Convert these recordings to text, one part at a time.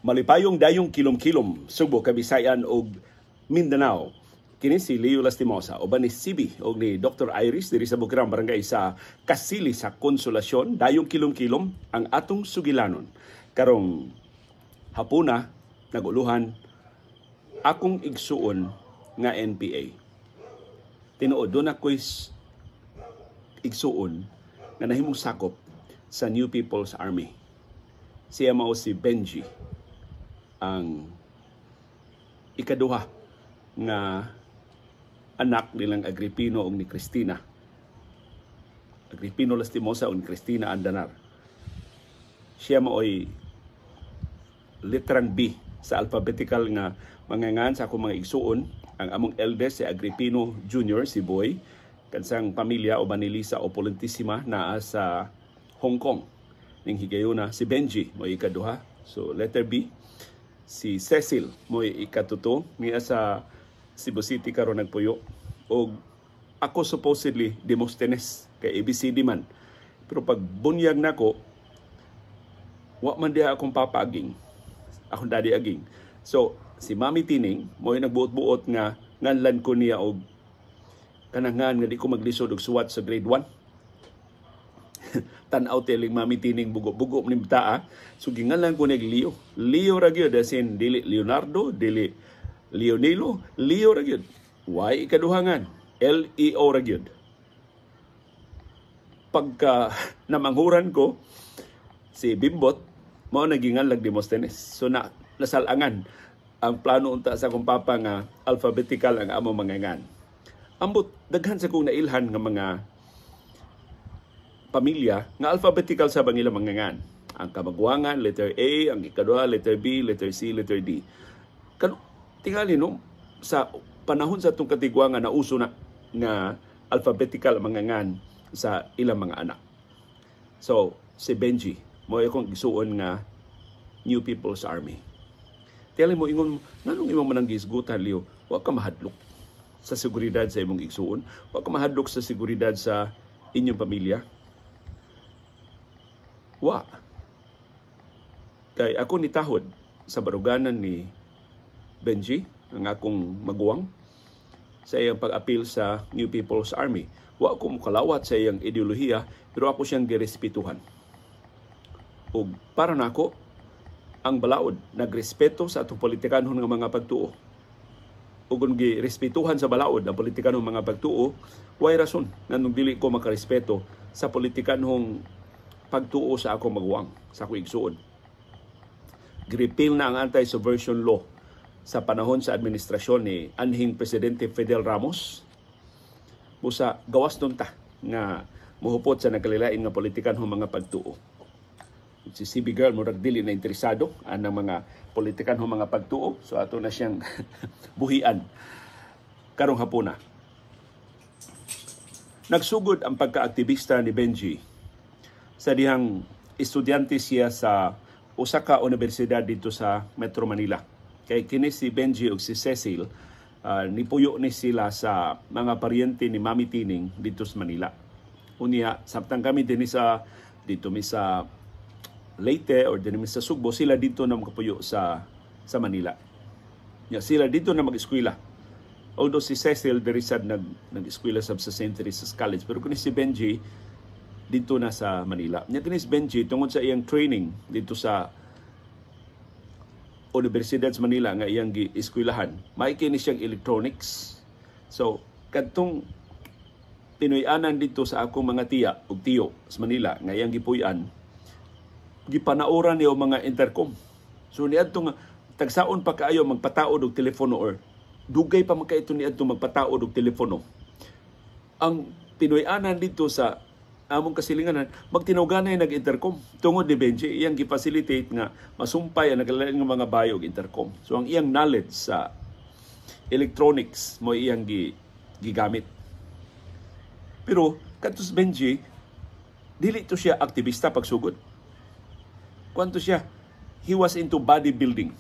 Malipayong dayong kilom-kilom, Sugbo, Kabisayan ug Mindanao. Kini si Leo Lastimosa uban ni CB og ni Dr. Iris diri sa Bukirang Barangay sa Kasili sa Konsolasyon. Dayong kilom-kilom ang atong sugilanon. Karong hapuna, naguluhan akong igsuon nga NPA. Tinuod, duna ko'y igsuon nga nahimong sakop sa New People's Army. Siya mao si Benji, ang ikaduha nga anak nilang Agripino ug ni Cristina. Agripino Lastimosa ug ni Cristina Andanar. Siya maoy litrang B sa alphabetical nga mga ngan sa akong mga igsuon. Ang among eldest si Agripino Jr., si Boy, kansang pamilya uban ni Lisa Opulentissima naa sa Hong Kong. Ning higayuna si Benji mo'y ikaduha. So letter B. Si Cecil mo'y ikatuto, niya sa Cebu City karon nagpuyo. Og ako supposedly Demosthenes kay ABCD man. Pero pag bunyag nako, wa man diha akong papa aging. Akong daddy aging. So si Mami Tining mo'y nagbuot-buot nga nganlan ko niya og kanangan nga di ko maglisod og suwat sa grade 1. Tan-aw teling Mami Tining, bugo-bugo ni bata. So gingalan ko nig Leo. Leo ra gyud, as in dili Leonardo, dili Leonilo, Leo ra gyud. Why ikaduhangan? L E O ra gyud. Pagka namanghuran ko si Bimbot, mao na ginganlag Demosthenes. So na nasalangan ang plano unta sa akong papa nga alphabetical ang among mga ngan. Ambot daghan sa kong nailhan nga mga pamilya nga alphabetical sa bang ilang mga ngan. Ang kamagwangan, letter A, ang ikaduha, letter B, letter C, letter D. Kan tingali no, sa panahon sa atong katigwangan na uso na nga alphabetical ang mga ngan sa ilang mga anak. So, si Benji, mo akong gisuon nga New People's Army. Tingali mo ingon, nganong imong manang gisgutan, Leo? Wa ka mahadlok sa seguridad sa imong igsuon, wa ka mahadlok sa seguridad sa inyong pamilya. Wa. Kay ako nitahod sa baruganan ni Benji, ang akong maguwang, sa iyang pag-apil sa New People's Army. Wa ko mokalawat sa iyang ideolohiya, pero ako siyang girespetuhan. Ug para nako, ang balaod nagrespeto sa atong politikanhon nga mga pagtuo. Ug kung girespetuhan sa balaod ang politikanhon mga pagtuo, way rason nganong dili ko makarespeto sa politikanhong pagtuo sa akong maguwang, sa akong igsuon. Gi-repeal na ang anti-subversion law sa panahon sa administrasyon ni anhing Presidente Fidel Ramos. Busa gawas nun ta nga muhupot sa nagkalilain nga politikanhong mga pagtuo. Si CB Girl murag dili na interesado anang mga politikanhong mga pagtuo, so ato na siyang buhian karong hapuna. Nagsugod ang pagka-aktivista ni Benji sa dihang estudyante siya sa usa ka universidad dito sa Metro Manila. Kay kini si Benji ug si Cecil, nipuyo ni sila sa mga paryente ni Mami Tining dito sa Manila. Unya, samtang kami dinhi sa dito mi sa Leyte or dinhi mi sa Sugbo, sila dito na makapuyo sa Manila. Nya sila dito na mag-eskwela. Although si Cecil diri sad nag-eskwela sa Saint Teresa's College, pero kini si Benji dito na sa Manila. Nya kini si Benji, tungod sa iyang training dito sa Universidad sa Manila nga iyang gi-eskwelahan, may kini siyang electronics. So kadtong Pinoy-anan dito sa akong mga tiya ug tiyo sa Manila nga iyang gipuy-an, gipanauran niyo mga intercom. So niadto nga tagsaon pa kaayo magpataod og telepono or dugay pa man kaayo niadto magpataod og telepono. Ang Pinoy-anan dito sa among kasilinganan magtinuganay nag-intercom tungod ni Benji, iyang gi-facilitate nga masumpay ang naglain nga mga bayo og intercom. So ang iyang knowledge sa electronics mo iyang gigamit. Pero kadto si Benji, dili to siya aktivista pagsugod. Kwanto siya, he was into bodybuilding.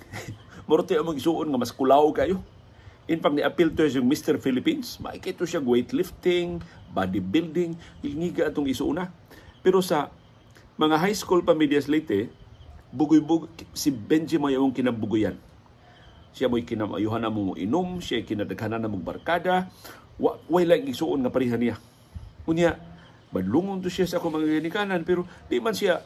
Muro to among isuon nga mas kulaw kayo. In fact, ni-appeal to siyang Mr. Philippines. Maikito siya weightlifting, bodybuilding, ilngiga atong isuuna. Pero sa mga high school pa medias Leyte, Bugoy-bug si Benji mo yung kinabugoyan. Siya mo'y kinamayuhan na mo inom, siya kinadaghanan na mong barkada, wa way lang igsuon nga pareha niya. Unya, badlungon to siya sa akong mga ginikanan, pero di man siya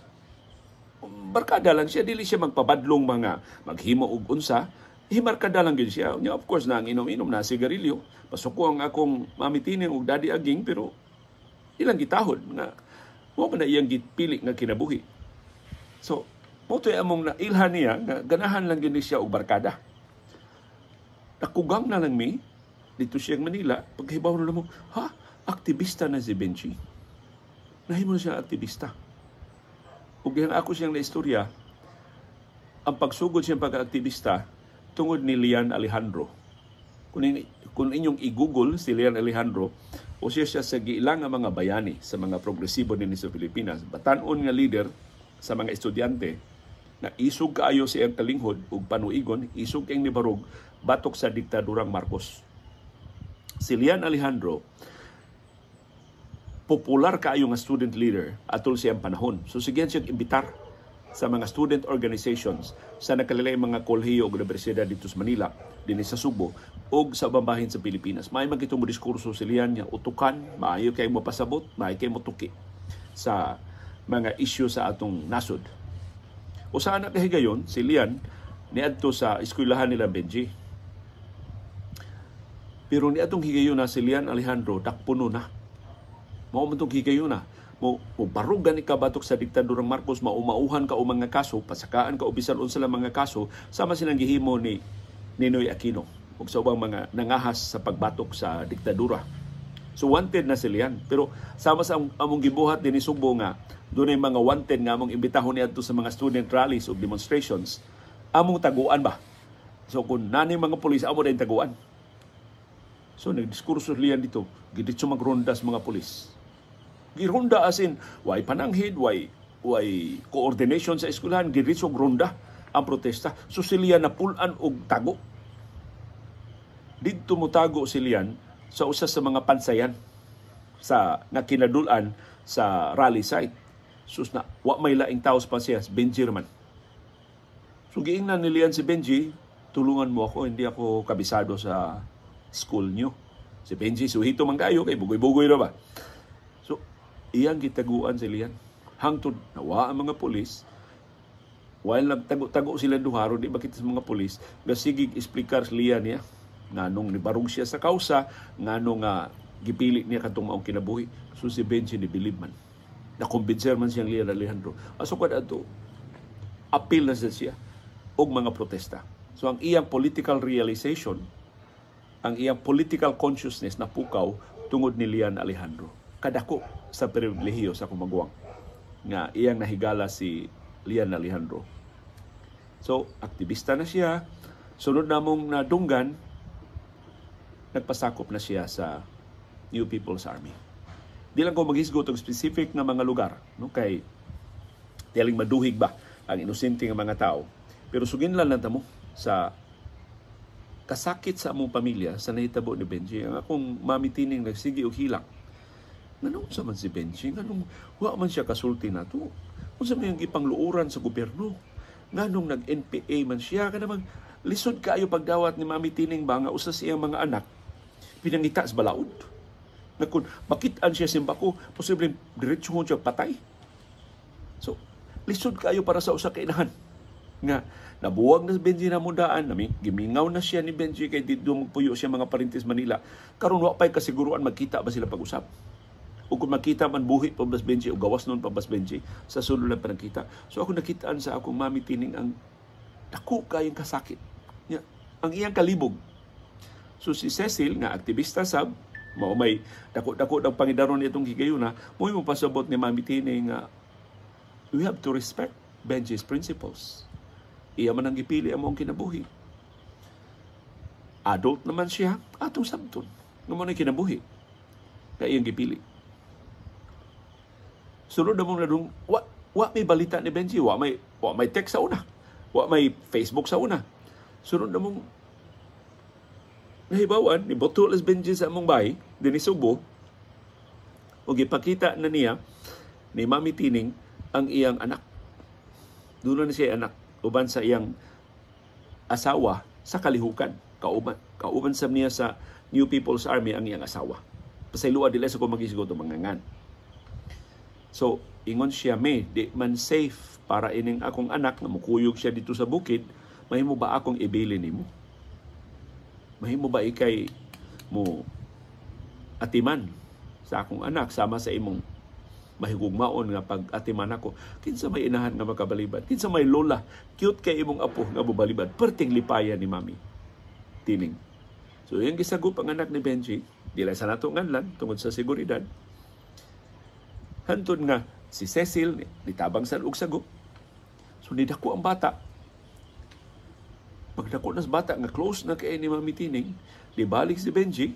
barkada lang siya, dili siya magpabadlong mga maghimo og unsa, himarkada lang gyud siya. Unya, of course, na ang inom-inom na sigarilyo. Pasuko ang akong mamitining og daddy aging, pero ilang gitahod nga mo man na iyang gipili nga kinabuhi. So, mo to'y among nailhan niya nga ganahan lang gyud siya og barkada. Nakugang na lang mi dito siya Manila, paghibaw na mo, ha, aktivista na si Benji. Nahimo na siya aktivista. Ug ako siyang naistorya, ang pagsugod siyang pagka-aktivista tungod ni Lian Alejandro. Kung inyong i-google si Lian Alejandro, o siya siya sa giilang nga mga bayani sa mga progresibo dinhi sa Pilipinas, batan-on nga leader sa mga estudyante na isog kaayo sa iyang kalinghod ug panuigon, isog kay nibarog batok sa diktadurang Marcos. Si Lian Alejandro, popular kaayo nga student leader atol siyang panahon. So sige siya imbitar sa mga student organizations sa nakalilaing mga kolehiyo ug universidad dito sa Manila, dinhi sa Subo ug sa ubang bahin sa Pilipinas. Maayo man kitong diskurso si Lian niya, utukan, maayo kay mo pasabot, maayo kay mo tuki sa mga isyu sa atong nasod. O sa anak kahigayon, si Lian niadto sa eskwelahan nila Benji. Pero niadtong higayon na si Lian Alejandro dakpuno na. Mao man tong higayon na. Mo barog gani ka batok sa diktadurang Marcos, maumauhan ka o mga kaso, pasakaan ka o bisan unsa lang mga kaso, sama silang gihimo ni Ninoy Aquino ug sa ubang mga nangahas sa pagbatok sa diktadura. So wanted na si Lian. Pero sama sa among gibuhat dinhi Subo nga dunay mga wanted nga among imbitahon niadto sa mga student rallies ug demonstrations, among taguan ba? So kung nani mga pulis, amo din taguan. So nagdiskurso Lian dito, giditso magronda sa mga pulis. Gironda as in, way pananghid, way coordination sa eskwelahan, giditso ronda ang protesta. So si Lian napulan og tago. Didto mo tago si Lian sa usa sa mga pansayan sa nga kinadul-an sa rally site. Sus na, wa may laing tao sa pansayan, Benji raman. So giingnan ni Lian si Benji, tulungan mo ako, hindi ako kabisado sa school nyo. Si Benji, suhito man kayo, kay bugoy-bugoy ra ba? So, iyang gitaguan si Lian. Hangtod, nawa ang mga pulis, while nagtago-tago sila duha, di ba kita sa mga pulis, gasigig explicar si Lian niya, nganong nibarog siya sa kausa, nganong gipili niya katong maong kinabuhi. So si Benji ni believe man. Nakumbinser man siyang Lian Alejandro. Aso kad adto, appeal na siya og mga protesta. So ang iyang political realization, ang iyang political consciousness napukaw tungod ni Lian Alejandro. Kadako sa pribilehiyo sa kumaguwang nga iyang nahigala si Lian Alejandro. So, aktivista na siya. Sunod namong nadunggan, nagpasakop na siya sa New People's Army. Di lang ko maghisgot og specific nga mga lugar, no, kay tiyaling maduhig ba ang inosente nga mga tao. Pero suginlan lang tamo sa kasakit sa among pamilya sa nahitabo ni Benji. Ang akong mami tining nagsige og hilak. Nganong sa man si Benji? Nganong wa man siya kasulti nato? Unsa man yung gipangluoran sa gobyerno? Nganong nag-NPA man siya? Kanamang lisod kaayo pagdawat ni mami tining ba nga usa sa iyang mga anak pinangita sa balaod. Na kung makitaan siya simbako, posibleng diretso siya patay. So, lisod kaayo para sa usa ka inahan nga nabuwag na si Benji na mundaan, gimingaw na siya ni Benji kay dito magpuyo siya mga parintes Manila. Karon wa pay kasiguruan magkita ba sila pag-usap. O kung makita man buhi pa ba si Benji o gawas noon pa ba si Benji sa sulod lang panagkita. So ako nakitaan sa akong mami tining ang dako kayong kasakit. Ya, ang iyang kalibog. So si Cecil nga aktivista sab mao may dako-dako ng pangidaron itong higayuna, mo'y mapasabot ni mami tining nga we have to respect Benji's principles. Iya man ang gipili ang maong kinabuhi. Adult naman siya, atong sabton. Nga mo na kinabuhi. Kaya iyang gipili. Sunod na mong nadung, wa may balita ni Benji, wa may text sa una, wa may Facebook sa una. Sunod na mong nahibawan, ni Boto las Benji sa among bahay, dinhi Subo, o gipakita na niya ni Mami Tining ang iyang anak. Doon na siya anak uban sa iyang asawa sa kalihukan. Kauban sa niya sa New People's Army ang iyang asawa. Pasayloa, dili sa ko magisgot mga ngan. So, ingon siya, "Me, di man safe para ining akong anak na mukuyog siya dito sa bukid, mahimo ba akong ibili nimo? Mahimo ba ikay mo atiman sa akong anak sama sa imong mahigugmaon nga pag-atiman ako?" Kinsa may inahan nga makabalibad? Kinsa may lola? Cute kay imong apo nga mobalibad. Perting lipayan ni Mami Tining. So yung gisagup ang anak ni Benji, dili sa nato nganlan tungod sa seguridad. Hantod nga si Cecil nitabang sa og sagup. So nidako ang bata. Pagdako na sa bata nga close na kay ni Mami Tining, dibalik si Benji,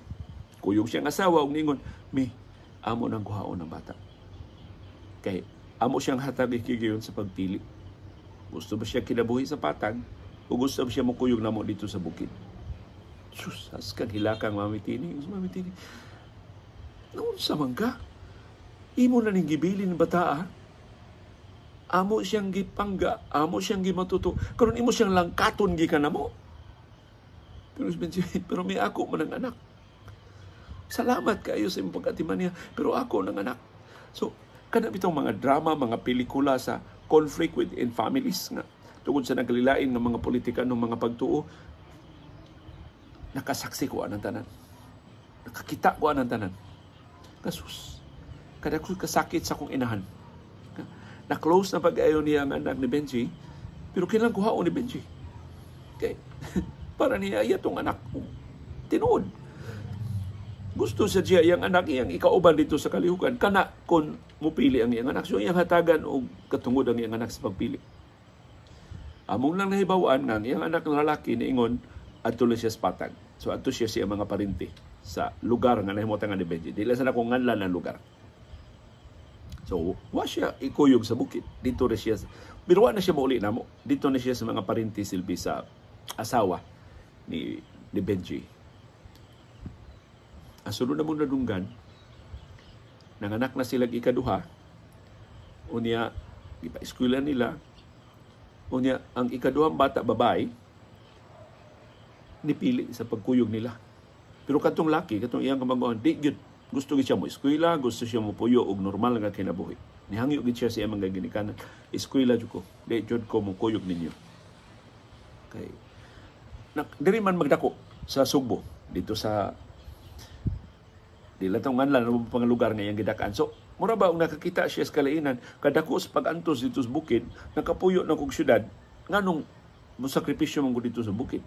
kuyog siyang asawa ug ningon, "Mi, amo nang kuhaon ang bata. Kay amo siyang hatag higayon sa pagpili. Gusto ba siya kinabuhi sa patag o gusto ba siya mukuyog namo dito sa bukid?" Sus, askan hilakang Mami Tining. Mami Tining, noon sa man ka? Imo na ning gibilin ng bata, ah. Amo siyang gipangga, amo siyang gimatuto. Karon imo siyang langkaton gikan namo. Pero, pero may ako man ang anak. Salamat kayo sa imong pag-atiman niya, pero ako nang anak. So, kana bitong mga drama, mga pelikula sa conflict within families nga tungod sa nagkalilain ng mga politika ng mga pagtuo, nakasaksi ko anang tanan. Nakakita ko anang tanan. Kasus, kada ko kasakit sa akong inahan. Na-close na pag-ayo niya ang anak ni Benji, pero kailangan kuhaon ni Benji. Okay. Para niya iya tong anak. Tinuod. Gusto sa siya iyang anak iyang ikauban dito sa kalihukan. Kana kung mupili ang iyang anak. So iyang hatagan og katungod ang iyang anak sa pagpili. Among lang nahibaw-an nga ang iyang anak ng lalaki niingon adto lang siya sa patag. So adto siya siya mga parinti sa lugar nga nahimutangan ni Benji. Dili sa akong nganlan ang lugar. So wa siya ikuyog sa bukid. Dito na siya. Pero wa na siya mauli namo. Dito na siya sa mga parinti silbi sa asawa ni Benji. Ang sunod na mong nadunggan, nanganak na sila ikaduha, unya gipa-eskwela nila, unya ang ikaduhang bata babae nipili sa pagkuyog nila. Pero katong laki, katong iyang kamaguan, di gyud gusto gyud siya mo eskwela, gusto siya mo puyo og normal nga kinabuhi. Nihangyo gyud siya sa iyang mga ginikanan, eskwela jud ko, di jud ko mo kuyog ninyo. Kay diri man magdako sa Sugbo, dito sa di lang tong nganlan ang pang lugar nga iyang gidakaan. So, mura ba og nakakita siya sa kalainan, kadako sa pag-antos dito sa bukid, nakapuyo na kog syudad, nganong mosakripisyo man ko dito sa bukid.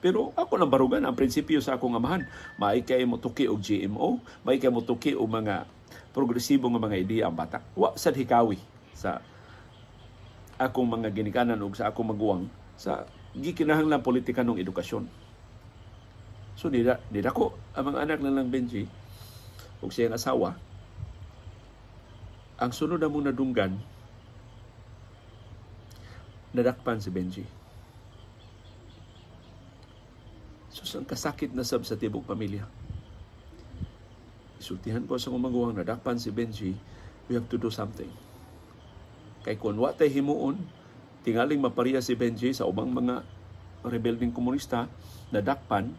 Pero ako lang barugan ang prinsipyo sa akong amahan. Maay kay mo tuki og GMO, maay kay mo tuki og mga progresibo nga mga ideya ang bata. Wa sad hikawi sa akong mga ginikanan ug sa akong maguwang sa gikinahanglan politika ng edukasyon. So nidako ang mga anak na lang Benji ug siyang asawa. Ang sunod na mong nadunggan, nadakpan si Benji. Sus, ang kasakit na sab sa tibok pamilya. Isultihan ko sa akong maguwang, nadakpan si Benji, we have to do something. Kay kung wa tay himuon, tingaling mapariya si Benji sa ubang mga rebeldeng komunista, nadakpan,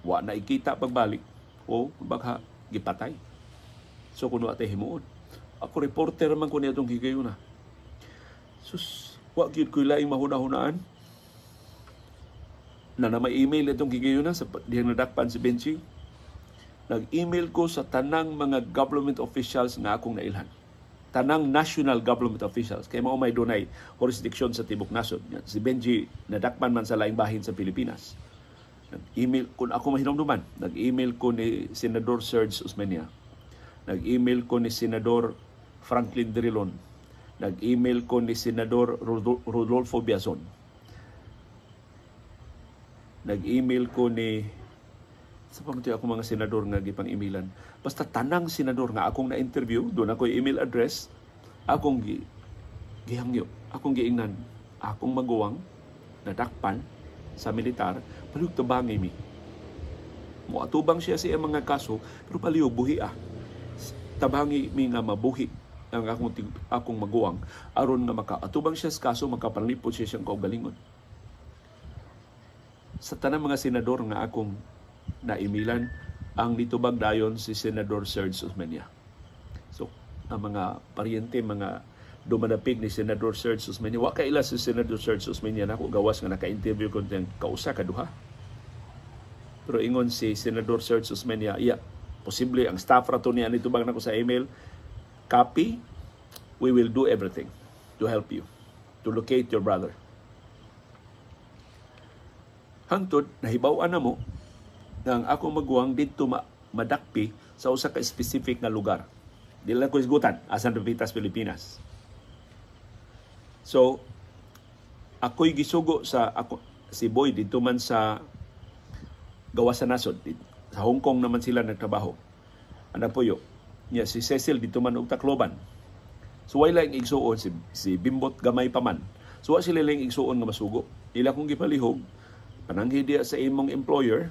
wa na ikita pagbalik, o baka gipatay. So kung wa tay himuon, ako reporter man ko niya itong higayuna. Sus, wa gyud ko'y laing mahuna-hunaan. Na na may email itong higayuna sa dihang nadakpan si Benji. Nag-email ko sa tanang mga government officials nga akong nailhan. Tanang national government officials. Kaya mao may dunay jurisdiction sa tibok nasod. Si Benji nadakpan man sa laing bahin sa Pilipinas. Nag-email, kung ako mahinumduman, nag-email ko ni Senador Serge Osmeña. Nag-email ko ni Senador Franklin Drilon. Nag-email ko ni Senador Rodolfo Biazon. Nag-email ko ni sa pamati ako mga senador nga gipang-emailan. Basta tanang senador nga akong na-interview, doon ako email address, akong gihangyo, akong giingnan, akong maguwang nadakpan sa militar, palihog tabangi mi. Moatubang siya sa iyang mga kaso, pero palihog buhi ah. Tabangi mi nga mabuhi ang akong maguwang aron nga makaatubang siya sa kaso, makapanlipod siya siyang kaugalingon. Sa tanang mga senador nga akong naimilan, ang nitubag dayon si Senador Serge Osmeña. So, ang mga paryente, mga dumanapig ni Senador Serge Osmeña, wa kaila si Senador Serge Osmeña nako, gawas nga naka-interview ko niyang kausa kaduha. Pero ingon si Senador Serge Osmeña, iya, posible ang staff ra to niya nitubag nako sa email, "Copy, we will do everything to help you, to locate your brother." Hangtod, nahibaw-an na mo nga ang akong maguwang didto madakpi sa usa ka specific nga lugar. Di lang ko isgutan asan Pitas, Pilipinas. So, ako'y gisugo sa ako si Boy didto man sa gawas sa nasod. Sa Hong Kong naman sila nagtrabaho. Anak puyo. Nya si Cecil didto man og Tacloban. So way lang igsuon si Bimbot gamay pa man. So wa sila lang igsuon nga masugo. Ila kong gipalihog, pananghid diya sa imong employer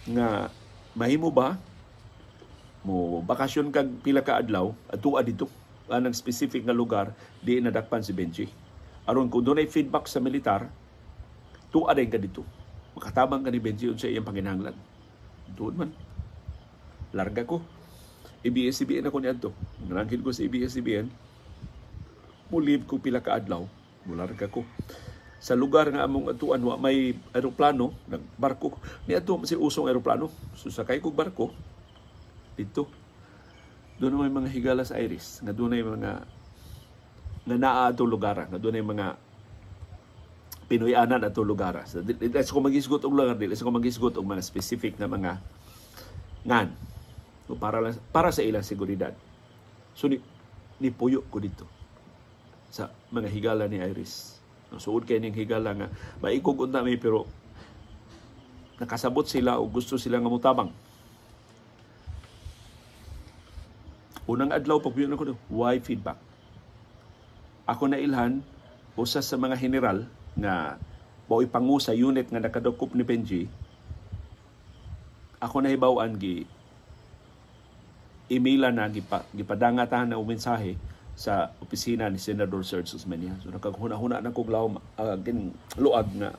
nga mahimo ba mo bakasyon kag pila ka adlaw adtua dito anang specific nga lugar di nadakpan si Benji. Aron kung dunay feedback sa militar, tuwa din ka dito. Makatabang ka ni Benji unsa iyang panginahanglan. Tuod man. Larga ko. ABS-CBN ako niadto. Nananghid ko sa ABS-CBN. Mo-leave ko pila ka adlaw. Mularga ko. Sa lugar nga among atuan wa may eroplano, nagbarko. Niadto si usong eroplano. So sakay kog barko dito. Doon may mga higala sa Iris, nga doon ay mga nga naa ato lugar, nga doon ay mga Pinoy-anan ato lugar. So, di ko magisgot og lugar, di ko magisgot og mga specific na mga ngan. So, para sa ilang seguridad. So ni puyo ko dito sa mga higala ni Iris. Suod kay ning higala nga maikog unta mi, pero nakasabot sila o gusto sila nga motabang. Unang adlaw pagpuyo nako, why feedback? Ako na ilhan usa sa mga general nga mao'y pangu sa unit nga nakadakop ni Benji. Ako nahibaw-an gi emaila na gipadangatan na mensahe sa opisina ni Senador Serge Osmeña. So nakaghuna-huna na kog lawom luag nga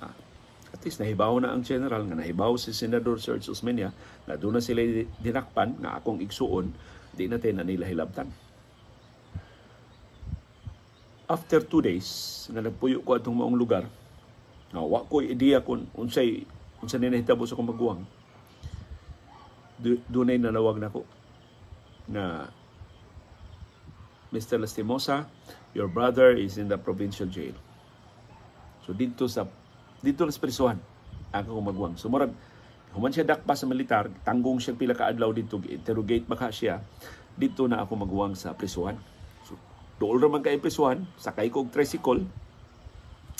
at least nahibaw na ang general nga nahibaw si Senador Serge Osmeña nga doon na sila dinakpan nga akong igsuon, di natin na nila hilabtan. After 2 days nga nagpuyo ko atong maong lugar, nga wa ko ideya kung unsay unsa ni nahitabo sa akong maguwang. Dunay nanawag nako na, "Mr. Lastimosa, your brother is in the provincial jail." So dito sa prisuhan ang akong maguwang. So murag human siya dakpa sa militar, tanggong siya pila ka adlaw dito, interrogate baka siya, dito na ako maguwang sa prisuhan. So dool ra man kay prisuhan, sakay ko og tricycle,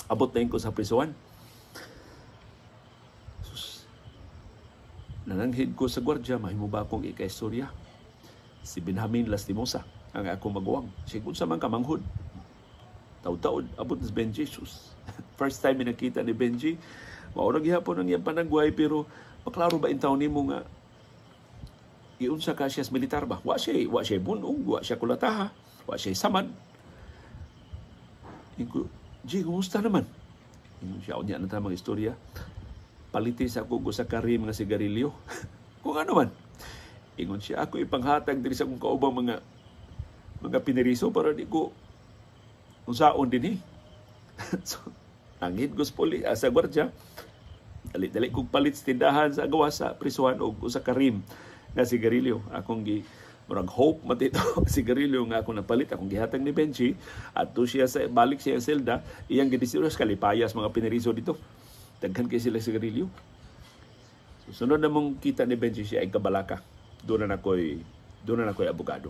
abot na ko sa prisuhan. Sus, nananghid ko sa gwardiya, mahimo ba akong ikaistorya? Si Benjamin Lastimosa ang akong maguwang. Siya sa man kamanghod. Taud-taud, abot ni Benji. Sus. First time nakita ni Benji, maurag gihapon ang iyang panagway, pero maklaro ba intaw nimo nga giunsa ka siya sa militar ba? Wa siya bunog, wa siya kulataha, wa siya samad. Ingo, "G, kumusta naman?" Ingon siya, unya na tamang istorya. "Paliti sa ako sa karim nga sigarilyo." Kung ano man. Ingon siya, "Ako ipanghatag diri sa akong kaubang mga piniriso para di ko unsaon din eh." So, anghid ko sa poli, sa gwardiya, dali-dali kong palit sa tindahan sa gawas sa prisuhan og usa ka rim nga sigarilyo. Akong gi murag hope matito sigarilyo nga ako napalit, akong gihatag ni Benji adto siya sa balik siya sa selda, iyang gidisiros kalipayas mga piniriso dito. Daghan kay sila sigarilyo. So, sunod namong kita ni Benji siya ay kabalaka. Doon na nakoy abogado.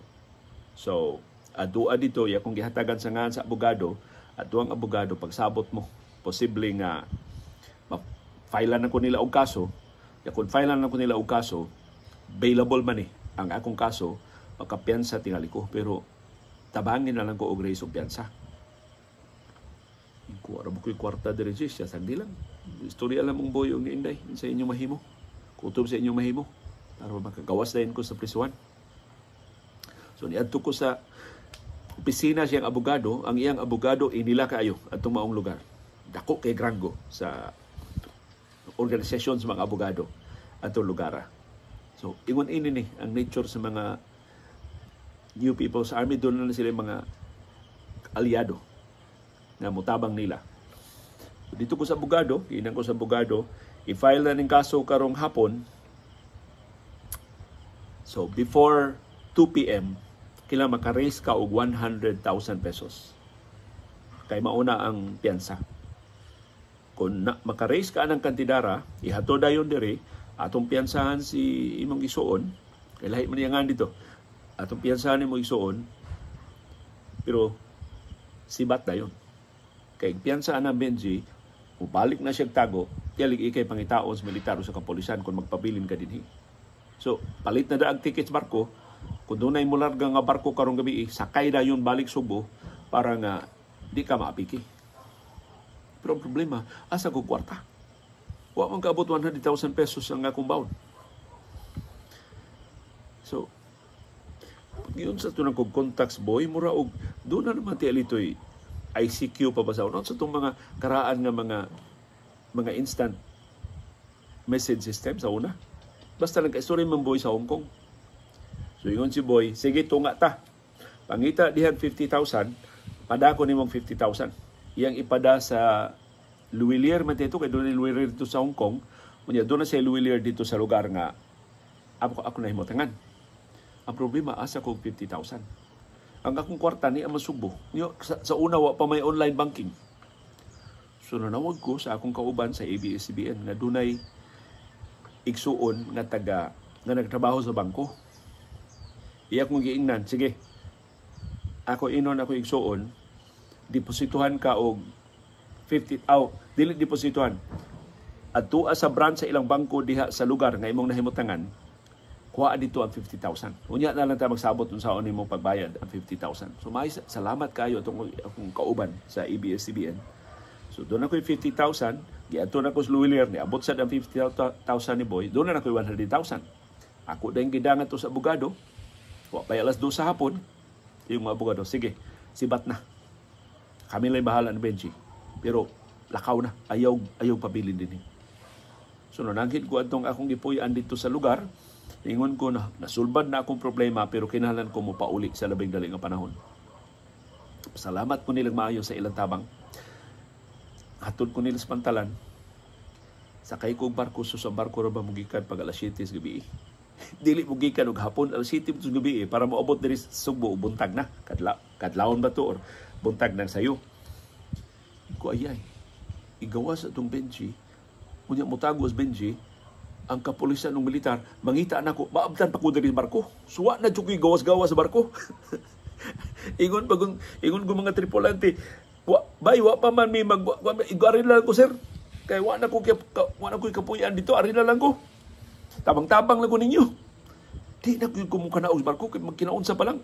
So, adua dito, ya kung gihatagan sa ngan sa abogado, ato ang abogado pagsabot mo, posible nga ma-file na ko nila og kaso. Ya kung file na ko nila og kaso, bailable man eh ang akong kaso, makapiyansa tingali ko, pero tabangin na lang ko og raise og piyansa. Ko ara mo ko'y kwarta diri siya, sagdi lang. Istorya lang mong boy og ni Inday sa inyong mahimo. Kutob sa inyong mahimo para makagawas dayon ko sa prisuhan. So niadto ko sa opisina siyang abogado, ang iyang abogado inila kaayo atong maong lugar. Dako kay granggo sa organisasyon sa mga abogado atong lugar. So, ingon ini ni ang nature sa mga New People's Army, doon na sila mga aliado na mutabang nila. So, dito ko sa abogado, giinang ko sa abogado, i-file na ning kaso karong hapon. So, before 2 p.m., kailangan maka-raise ka og 100,000 pesos. Kay mauna ang piyansa. Kung maka-raise ka ng kantidara, ihato dayon diri, atong piyansahan si imong isuon, kay lahi man niya nga dito, atong piyansahan imong isuon, pero sibat dayon. Kay piyansahan ng Benji, ubalik na siya tago, tiyalig ikay pangitaon sa militar o sa kapolisan kung magpabilin ka dinhi. So, palit na daag tickets barko, kung dunay mularga nga barko karong gabi, sakay dayon balik Subo para nga di ka maapiki. Pero ang problema, asa ko kwarta? Wa man kaabot 100,000 pesos ang akong baon. So, yun sa tunang kong contacts boy, mura og doon na naman ti alitoy ICQ pa ba sa una? Sa itong mga karaan nga mga instant message system sa una. Basta lang ka-istorya man boy sa Hong Kong. So ingon si boy, sige tunga ta. Pangita dihan 50,000, padako nimong 50,000. Iyang ipada sa Luwilier man dito, kay doon ni Luwilier dito sa Hong Kong. Unya doon na siya Luwilier dito sa lugar nga ako nahimutangan. Ang problema, asa ko 50,000. Ang akong kwarta ni ang Sugbo. Sa una, wa pa may online banking. So nanawag ko sa akong kauban sa ABS-CBN nga dunay igsuon nga taga nga nagtrabaho sa bangko. Iya kong giingnan, sige. Ako inon ako igsuon, deposituhan ka og 50 aw dili deposituhan. Adtua sa branch sa ilang bangko diha sa lugar nga imong nahimutangan, kuha dito ang 50,000. Unya na lang ta magsabot unsaon nimo pagbayad ang 50,000. So may salamat kayo atong akong kauban sa ABS-CBN. So doon ako 50,000, giadto na ko sa Luwilier, niabot sad ang 50,000 ni boy, doon na ako 100,000. Ako din gidangan to sa abogado. Wa pa alas 2 sa hapon, yung mga abogado, sige, sibat na. Kami lang bahala ni Benji. Pero lakaw na, ayaw pabilin din. So nananghid ko atong akong gipuy-an dito sa lugar, ingon ko na nasulbad na akong problema pero kinahanglan ko mo pauli sa labing dali nga panahon. Salamat ko nilang maayo sa ilang tabang. Hatod ko nila sa pantalan. Sakay ko og barko, so sa barko ra ba mogikan pag alas 7 sa gabi. Dili mo gikan og hapon alas 7 sa gabi para moabot diri sa Sugbo buntag na. Kadlawon ba to or buntag nang sayo. Ko ayay. Igawas atong Benji, unya motago as Benji, ang kapulisan ng militar, mangita nako, maabtan pa ko diri sa barko. Suwa na jud ko'y gawas-gawas sa barko. Ingon ko mga tripulante, wa bay wa pa man mi mag ari lang ko sir. Kay wa na ko kapuy-an dito, ari na lang ko. Tabang-tabang lang ko ninyo. Di na ko kumukanaog sa barko kay magkinaunsa pa lang.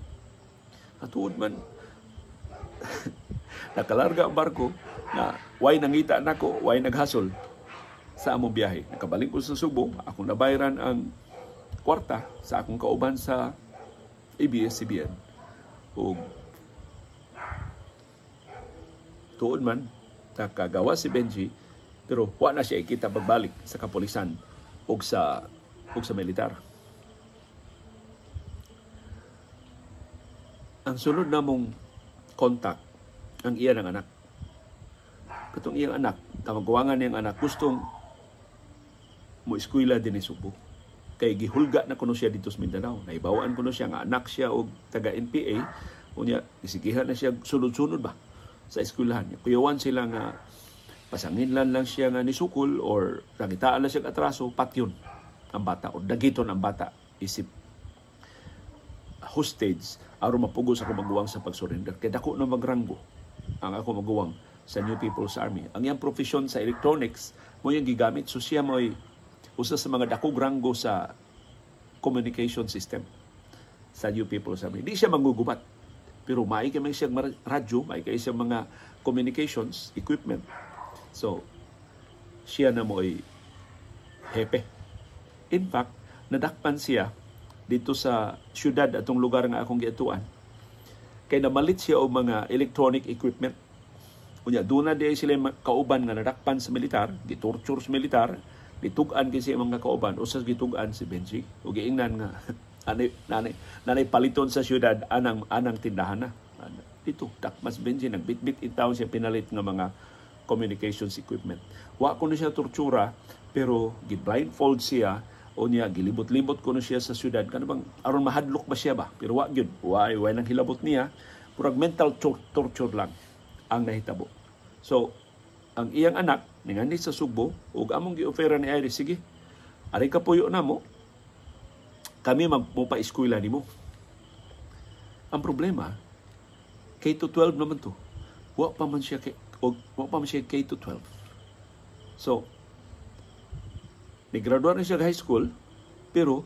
Natuod man nakalarga ang barko na way nangita nako, way naghasol sa among biyahe. Nakabalik ko sa Subo, akong nabayran ang kwarta sa akong kauban sa ABS-CBN. Ug tuod man nakagawa si Benji, pero wa na siya ikita pagbalik sa kapulisan ug sa militar. Ang sunod namong contact ang iya ng anak. Katong iyang anak, kamaguwangan niyang anak, gustong mo eskwela din ni Subo. Kay gihulga na kuno siya dito sa Mindanao. Naibawaan kuno siya nga anak siya og taga NPA. Unya gisigihan na siya sunod-sunod ba sa eskwelahan. Kuyawan sila nga pasanginlan lang siya nga nisukol or nakitaan lang siya atraso, patyon ang bata o dagiton ang bata isip hostage aron mapugos ako maguwang sa pagsurrender. Kay dako na magranggo ang ako maguwang sa New People's Army. Ang iyang profesyon sa electronics mo yung gigamit. So siya mo'y usa sa mga dakog ranggo sa communication system sa New People's Army. Di siya mangugubat. Pero maay kay siyang radyo, maay kay siyang mga communications equipment. So, siya na mo'y hepe. In fact, nadakpan siya dito sa syudad atong lugar nga akong giatuan. Kay namalit siya og mga electronic equipment. Unya doon na di sila kauban nga nadakpan sa militar, gitorture sa militar, gitug-an kay siya mga kauban, usas gitug-an si Benji. Ug giingnan nga nanay paliton sa syudad anang tindahan na. Dito dakmas Benji, nagbitbit in town siya pinalit nga mga communications equipment. Wa kuno siya tortura, pero gi-blindfold siya o niya gilibot-libot kuno siya sa syudad kano bang aron mahadlok ba siya ba, pero wa gyud, wa nang hilabot niya, murag mental torture lang ang nahitabo. So ang iyang anak ningani sa Sugbo ug among gi-ofera ni Iris, sige, ari ka puyo namo, kami magmupa-eskwela nimo. Ang problema, K-12 naman to. Wa pa man siya K-12. So ni-graduate na siya high school, pero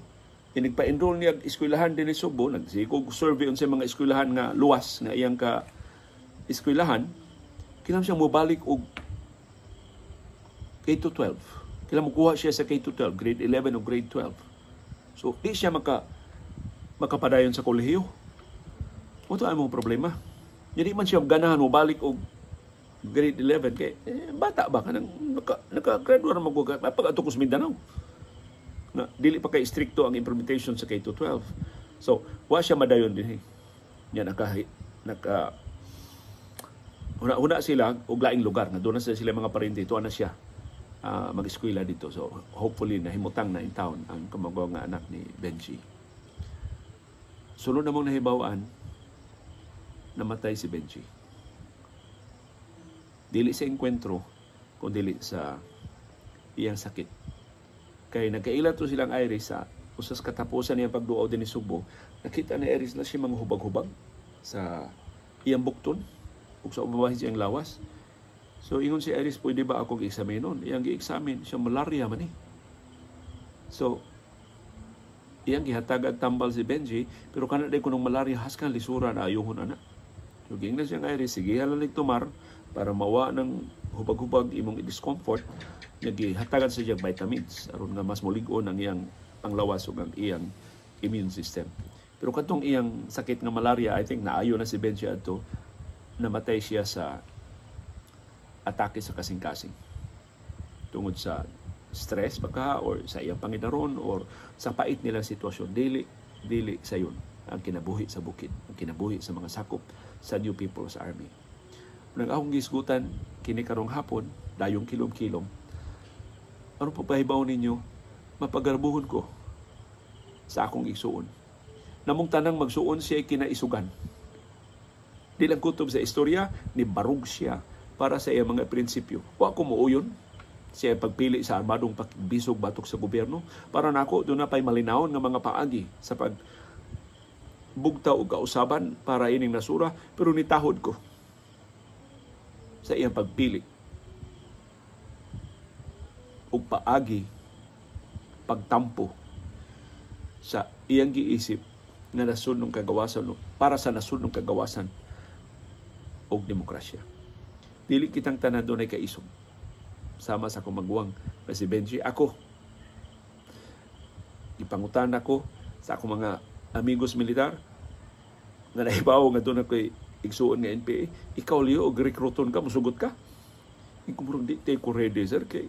inigpa-enroll niya eskwelahan din ni Sugbo, nagsigog survey unsa mga eskwelahan nga luwas nga iyang ka eskwelahan, kinahanglan siya mobalik og K-12. Kinahanglan mokuha siya sa K-12, grade 11 o grade 12. So di siya makapadayon sa kolehiyo. Mao to ang among problema. Hindi man siya ganahan mobalik og grade 11 kay bata ba kanang naka-graduate na maghugas mapag-adto ko sa Mindanao. Na dili pa kay stricto ang implementation sa K-12. So wa siya madayon dinhi. Nya naka huna sila og laing lugar nga doon na sila mga parente, tuwa na siya mag-eskwela dito. So hopefully nahimutang na in town ang kamagaw nga anak ni Benji. Sulod namong nahibaw-an, namatay si Benji. Dili sa engkwentro, kun dili sa iyang sakit. Kay nagkaila to silang Iris sa usas katapusan niyang pagduaw din ni Sugbo, nakita ni Iris na siya mga hubag-hubag sa iyang bukton ug sa ubahin siyang lawas. So ingon si Iris, pwede ba akong i-examinon? Iyang gi-examine, siya malaria man eh. So iyang gihatag tambal si Benji, pero kana day kunong malaria haskan lisura na ayuhon ana. So giingnan siyang Iris, sige halang tumar para mawa ng hubag-hubag imong discomfort, nagihatagan sa siyang vitamins aron nga mas mulig-on ang iyang panglawas ug ang iyang immune system. Pero katong iyang sakit nga malaria, I think naayo na si Benji adto, namatay siya sa atake sa kasing-kasing tungod sa stress baka or sa iyang pangidaron or sa pait nilang sitwasyon. Dili sayon ang kinabuhi sa bukid, ang kinabuhi sa mga sakop sa New People's Army. Nang akong gisgutan kini karong hapon, dayong kilom-kilom, aron pagpahibaw ninyo, mapagarbuhon ko sa akong igsuon. Namong tanang magsuon siya kinaisugan. Di lang kutob sa istorya, ni barug siya para sa iyang mga prinsipyo. Wa ko muuyon siya pagpili sa armadong pagbisog batok sa gobyerno. Para nako, doon na pa'y malinawon nga mga paagi sa pagbugtaw o kausaban para ining nasura, pero nitahod ko sa iyang pagpili og paagi pagtampo sa iyang giisip nga nasudnong kagawasan para sa nasudnong kagawasan og demokrasya. Dili kitang tanan dunay kaisog. Sama sa akong maguwang na si Benji. Ako, ipangutan ako sa akong mga amigos militar nga nahibaw nga doon ako'y igsuon nga NPA. Ikaw, Leo, og rekruton ka, musugot ka. Ikumurong di tayo ko ready, sir. Kay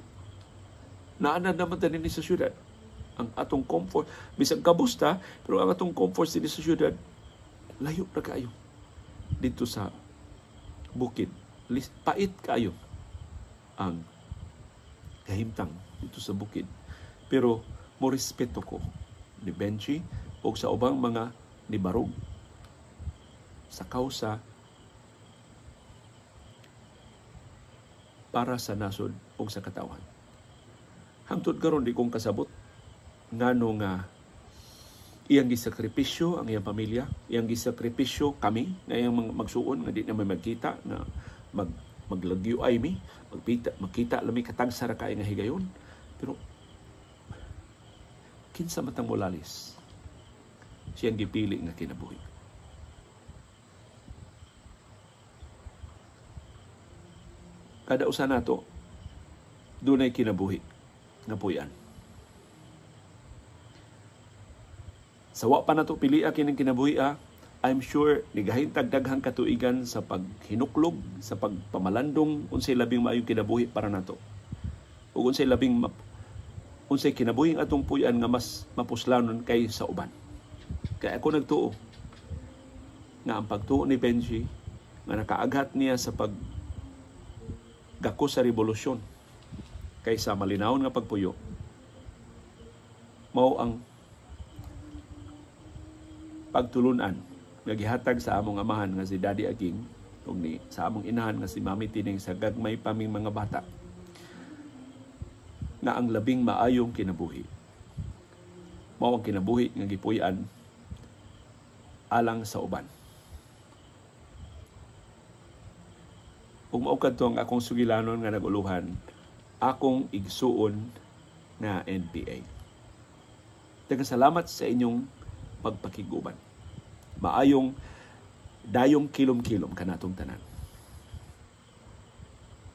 naanad naman tanin sa syudad. Ang atong comfort, bisag kabusta, pero ang atong comfort din sa syudad, layo na kayo dito sa bukid. Pait kayo ang kahimtang dito sa bukid. Pero mo respeto ko ni Benji o sa ubang mga nibarog sa kausa para sa nasod o sa katawhan. Hangtod karon di kong kasabot ngano nga iyang gisakripisyo ang iyang pamilya, iyang gisakripisyo kami nga iyang magsuon nga di na may magkita, na maglagyo ay mi, magpita, magkita lami katagsa ra kay nga higayon. Pero kinsa matang molalis siyang gipili nga kinabuhi. Kada usa nato dunay kinabuhi nga puy-an. Sa wa pa nato pilia kining kinabuhi, I'm sure nigahintag daghang katuigan sa paghinuklog, sa pagpamalandong unsay labing maayong kinabuhi para nato. Ug unsay kinabuhi atong puy-an nga mas mapuslanon kay sa uban. Kay ako nagtuo nga ang pagtuo ni Benji nga nakaaghat niya sa pag gako sa revolusyon kaysa malinawon nga pagpuyo mao ang pagtulunan nga gihatag sa among amahan nga si Daddy Aging ug ni sa among inahan nga si Mami Tining sa gagmay paming mga bata, nga ang labing maayong kinabuhi mao ang kinabuhi nga gipuy-an alang sa uban. Ug mao kadto ang akong sugilanon nga naguluhan, akong igsuon nga NPA. Daghang salamat sa inyong pagpakiguban. Maayong dayong kilom-kilom kanatong tanan.